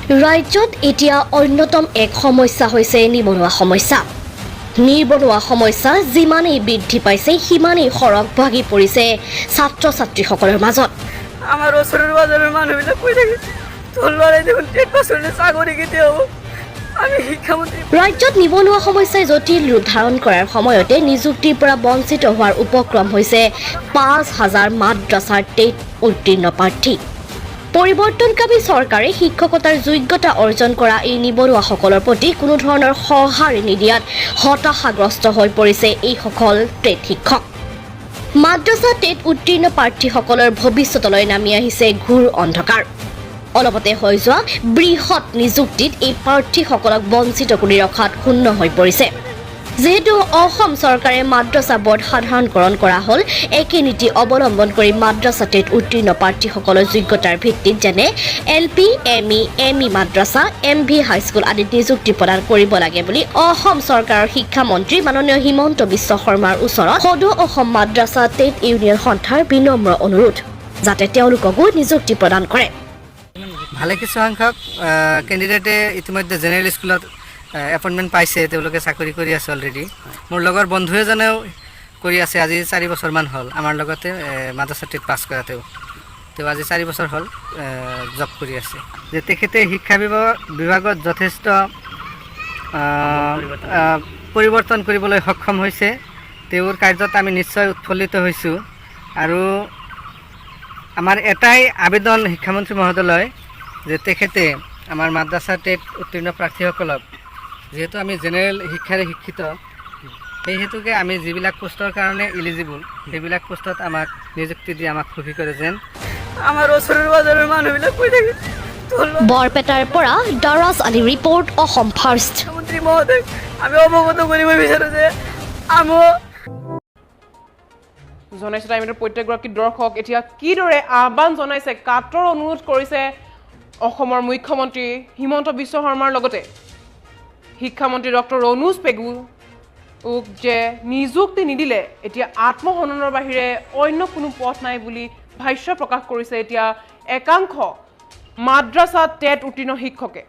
ৰাজ্যত এতিয়া অন্যতম এক সমস্যা হৈছে নিবনুৱা সমস্যা। নিবনুৱা সমস্যা যিমানেই বৃদ্ধি পাইছে, সিমানেই সৰগ ভাগি পৰিছে ছাত্ৰ ছাত্ৰীসকলৰ মাজত। আমাৰ ওচৰৰ পাজৰৰ মানুহবিলাক কৈ থাকে, তোৰ ল'ৰাই দেখোন টেট পাছ কৰিলে, চাকৰি কেতিয়া হ'ব? আমি শিক্ষামন্ত্ৰী ৰাজ্যত নিবনুৱা সমস্যাই জটিল ৰূপ ধাৰণ কৰাৰ সময়তে নিযুক্তিৰ পৰা বঞ্চিত হোৱাৰ উপক্ৰম হৈছে 5000 মাদ্ৰাছাৰ টেট উত্তীৰ্ণ প্ৰাৰ্থী। পৰিৱৰ্তনকামী চৰকাৰে শিক্ষকতাৰ যোগ্যতা অৰ্জন কৰা এই নিবনুৱাসকলৰ প্ৰতি কোনো ধৰণৰ সঁহাৰি নিদিয়াত হতাশাগ্ৰস্ত হৈ পৰিছে এইসকল টেট শিক্ষক। মাদ্ৰাছা টেট উত্তীৰ্ণ প্ৰাৰ্থীসকলৰ ভৱিষ্যতলৈ নামি আহিছে ঘোৰ অন্ধকাৰ। অলপতে হৈ যোৱা বৃহৎ নিযুক্তিত এই প্ৰাৰ্থীসকলক বঞ্চিত কৰি ৰখাত ক্ষুণ্ণ হৈ পৰিছে। যিহেতু অসম চৰকাৰে মাদ্ৰাছা বৰ্ড সাধাৰণকৰণ কৰা হ'ল, একে নীতি অৱলম্বন কৰি মাদ্ৰাছা টেট উত্তীৰ্ণ প্ৰাৰ্থীসকলৰ যোগ্যতাৰ ভিত্তিত, যেনে L P, M E, M E মাদ্ৰাছা, এম ভি হাইস্কুল আদিত নিযুক্তি প্ৰদান কৰিব লাগে বুলি অসম চৰকাৰৰ শিক্ষামন্ত্ৰী মাননীয় হিমন্ত বিশ্ব শৰ্মাৰ ওচৰত সদৌ অসম মাদ্ৰাছা টেট ইউনিয়ন সন্থাৰ বিনম্ৰ অনুৰোধ, যাতে তেওঁলোককো নিযুক্তি প্ৰদান কৰে। ভালে কিছু সংখ্যক কেণ্ডিডেটে ইতিমধ্যে জেনেৰেল স্কুলত এপইণ্টমেণ্ট পাইছে। তেওঁলোকে চাকৰি কৰি আছে অলৰেডি। মোৰ লগৰ বন্ধু এজনেও কৰি আছে, আজি 4 বছৰমান হ'ল। আমাৰ লগতে মাদ্ৰাছা টেট পাছ কৰা তেওঁ তেওঁ আজি 4 বছৰ হ'ল জব কৰি আছে। যে তেখেতে শিক্ষা বিভাগত যথেষ্ট পৰিৱৰ্তন কৰিবলৈ সক্ষম হৈছে। তেওঁৰ কাৰ্যত আমি নিশ্চয় উৎফুল্লিত হৈছোঁ আৰু আমাৰ এটাই আবেদন শিক্ষামন্ত্ৰী মহোদয়লৈ যে তেখেতে আমাৰ মাদ্ৰাছা টেট উত্তীৰ্ণ প্ৰাৰ্থীসকলক, যিহেতু আমি জেনেৰেল শিক্ষাৰে শিক্ষিত, সেই হেতুকে আমি যিবিলাক পোষ্টৰ কাৰণে ইলিজিবল, সেইবিলাক পোষ্টত আমাক নিযুক্তি দি আমাক সুখী কৰে যেন। আমাৰ ওচৰৰ পাজৰৰ মানুহবিলাক কৈ থাকে, তোৰ ল'ৰা বৰপেটাৰ পৰা দাৰাজ আলী ৰিপৰ্ট, অসম ফাৰ্ষ্ট। শিক্ষামন্ত্ৰী মহোদয়, আমি অৱগত কৰিব বিচাৰোঁ যে আমি জনাইছো টাইমটোৰ প্ৰত্যেকগৰাকী দৰ্শক, এতিয়া কিদৰে আহ্বান জনাইছে, কাতৰ অনুৰোধ কৰিছে অসমৰ মুখ্যমন্ত্ৰী হিমন্ত বিশ্ব শৰ্মাৰ লগতে শিক্ষামন্ত্ৰী ডক্টৰ ৰণোজ পেগুক যে নিযুক্তি নিদিলে এতিয়া আত্মহননৰ বাহিৰে অন্য কোনো পথ নাই বুলি ভাষ্য প্ৰকাশ কৰিছে এতিয়া একাংশ মাদ্ৰাছা টেট উত্তীৰ্ণ শিক্ষকে।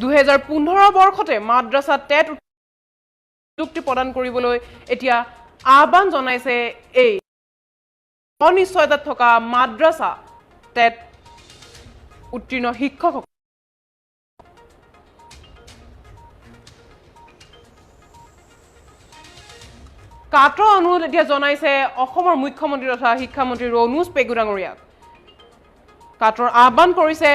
2015 বৰ্ষতে মাদ্ৰাছা টেট নিযুক্তি প্ৰদান কৰিবলৈ এতিয়া আহ্বান জনাইছে এই অনিশ্চয়তাত থকা মাদ্ৰাছা টেট উত্তীৰ্ণ শিক্ষকসকল। কাতৰ অনুৰোধ এতিয়া জনাইছে অসমৰ মুখ্যমন্ত্ৰী তথা শিক্ষামন্ত্ৰী ৰণোজ পেগু ডাঙৰীয়াক। কাতৰ আহ্বান কৰিছে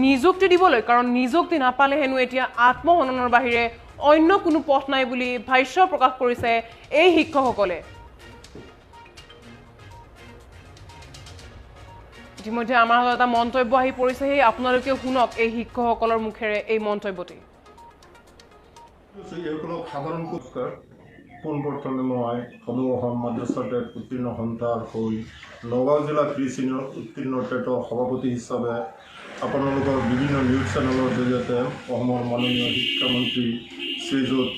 নিযুক্তি দিবলৈ, কাৰণ নিযুক্তি নাপালে হেনো এতিয়া আত্মহননৰ বাহিৰে অন্য কোনো পথ নাই বুলি ভাষ্য প্ৰকাশ কৰিছে এই শিক্ষকসকলে। ইতিমধ্যে আমাৰ হাতত এটা মন্তব্য আহি পৰিছে, সেই আপোনালোকেও শুনক এই শিক্ষকসকলৰ মুখেৰে এই মন্তব্যটি। এইসকলক সাধাৰণ পুৰস্কাৰ। পোনপ্ৰথমে মই সদৌ অসম মাদ্ৰাছা টেট উত্তীৰ্ণ সন্থাৰ হৈ নগাঁও জিলা প্ৰি ছিনিয়ৰ উত্তীৰ্ণ টেটৰ সভাপতি হিচাপে আপোনালোকৰ বিভিন্ন নিউজ চেনেলৰ জৰিয়তে অসমৰ মাননীয় শিক্ষামন্ত্ৰী শ্ৰীযুত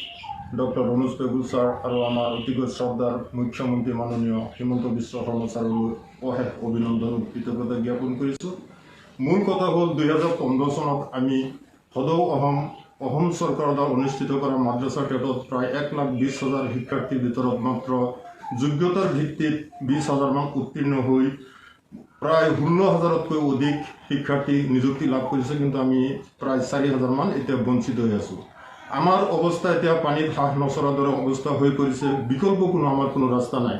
ডক্টৰ ৰণোজ পেগু ছাৰ আৰু আমাৰ অতিকৈ শ্ৰদ্ধাৰ মুখ্যমন্ত্ৰী মাননীয় হিমন্ত বিশ্ব শৰ্মা ছাৰলৈ অশেষ অভিনন্দন, কৃতজ্ঞতা জ্ঞাপন কৰিছোঁ। মূল কথা হ'ল, 2015 চনত আমি সদৌ অসম অসম চৰকাৰৰ দ্বাৰা অনুষ্ঠিত কৰা মাদ্ৰাছা টেটত প্ৰায় 1,20,000 শিক্ষাৰ্থীৰ ভিতৰত মাত্ৰ যোগ্যতাৰ ভিত্তিত 20 হাজাৰমান উত্তীৰ্ণ হৈ প্ৰায় 16 হাজাৰতকৈ অধিক শিক্ষাৰ্থী নিযুক্তি লাভ কৰিছে। কিন্তু আমি প্ৰায় 4000মান এতিয়া বঞ্চিত হৈ আছোঁ। আমাৰ অৱস্থা এতিয়া পানীত হাঁহ নচৰাৰ দৰে অৱস্থা হৈ পৰিছে। বিকল্প কোনো আমাৰ কোনো ৰাস্তা নাই।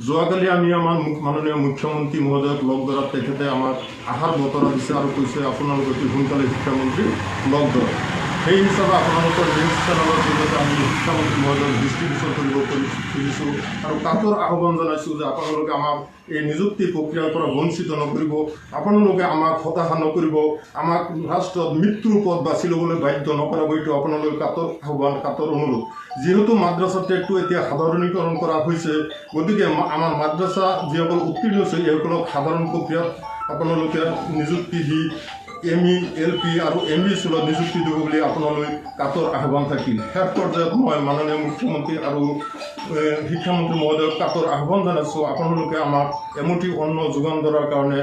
যোৱাকালি আমি আমাৰ মাননীয় মুখ্যমন্ত্ৰী মহোদয়ক লগ ধৰাত তেখেতে আমাক আশাৰ বতৰা দিছে আৰু কৈছে, আপোনালোক অতি সোনকালে শিক্ষামন্ত্ৰী লগ ধৰক। সেই হিচাপে আপোনালোকৰ নিউজ চেনেলৰ জৰিয়তে আমি শিক্ষামন্ত্ৰী মহোদয়ক দৃষ্টিগোচৰ কৰিব খুজিছোঁ আৰু কাতৰ আহ্বান জনাইছোঁ যে আপোনালোকে আমাক এই নিযুক্তি প্ৰক্ৰিয়াৰ পৰা বঞ্চিত নকৰিব, আপোনালোকে আমাক হতাশা নকৰিব, আমাক ৰাষ্ট্ৰত মৃত্যুৰ পথ বাছি ল'বলৈ বাধ্য নকৰাব। এইটো আপোনালোকে কাতৰ আহ্বান, কাতৰ অনুৰোধ। যিহেতু মাদ্ৰাছা টেটটো এতিয়া সাধাৰণীকৰণ কৰা হৈছে, গতিকে আমাৰ মাদ্ৰাছা যিসকল উত্তীৰ্ণ হৈছে, এইসকলক সাধাৰণ প্ৰক্ৰিয়াত আপোনালোকে নিযুক্তি দি এম ই, এল পি আৰু এম ই স্কুলত নিযুক্তি দিব বুলি আপোনালৈ কাতৰ আহ্বান থাকিল। শেষ পৰ্যায়ত মই মাননীয় মুখ্যমন্ত্ৰী আৰু শিক্ষামন্ত্ৰী মহোদয়ক কাতৰ আহ্বান জনাইছোঁ, আপোনালোকে আমাক এমুঠি অন্ন যোগান ধৰাৰ কাৰণে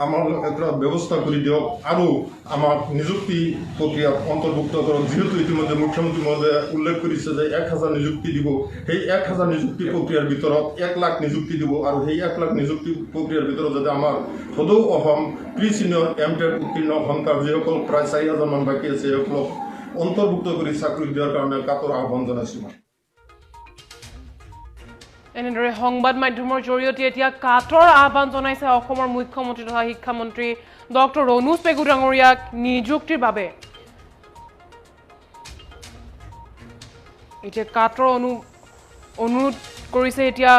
আমাৰ এটা ব্যৱস্থা কৰি দিয়ক আৰু আমাক নিযুক্তি প্ৰক্ৰিয়াত অন্তৰ্ভুক্ত কৰক। যিহেতু ইতিমধ্যে মুখ্যমন্ত্ৰী মহোদয়ে উল্লেখ কৰিছে যে 1000 নিযুক্তি দিব, সেই 1000 নিযুক্তি প্ৰক্ৰিয়াৰ ভিতৰত 1 লাখ নিযুক্তি দিব আৰু সেই 1 লাখ নিযুক্তি প্ৰক্ৰিয়াৰ ভিতৰত যাতে আমাৰ সদৌ Assam pre senior M TET উত্তীৰ্ণ সন্তান যিসকল প্ৰায় 4000মান বাকী আছে, সেইসকলক অন্তৰ্ভুক্ত কৰি চাকৰি দিয়াৰ কাৰণে কাতৰ আহ্বান জনাইছোঁ। এনেদৰে সংবাদ মাধ্যমৰ জৰিয়তে এতিয়া কাতৰ আহ্বান জনাইছে অসমৰ মুখ্যমন্ত্ৰী তথা শিক্ষামন্ত্ৰী ডক্টৰ ৰণোজ পেগু ডাঙৰীয়াক নিযুক্তিৰ বাবে। এতিয়া কাতৰ অনুৰোধ কৰিছে এতিয়া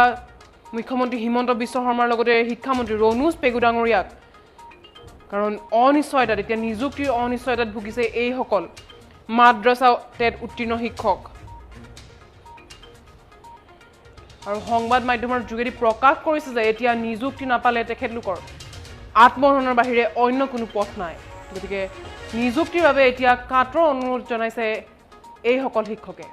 মুখ্যমন্ত্ৰী হিমন্ত বিশ্ব শৰ্মাৰ লগতে শিক্ষামন্ত্ৰী ৰণোজ পেগু ডাঙৰীয়াক, কাৰণ অনিশ্চয়তাত এতিয়া নিযুক্তিৰ অনিশ্চয়তাত ভুগিছে এইসকল মাদ্ৰাছা টেট উত্তীৰ্ণ শিক্ষক। আৰু সংবাদ মাধ্যমৰ যোগেদি প্ৰকাশ কৰিছে যে এতিয়া নিযুক্তি নাপালে তেখেতলোকৰ আত্মহননৰ বাহিৰে অন্য কোনো পথ নাই। গতিকে নিযুক্তিৰ বাবে এতিয়া কাতৰ অনুৰোধ জনাইছে এইসকল শিক্ষকে।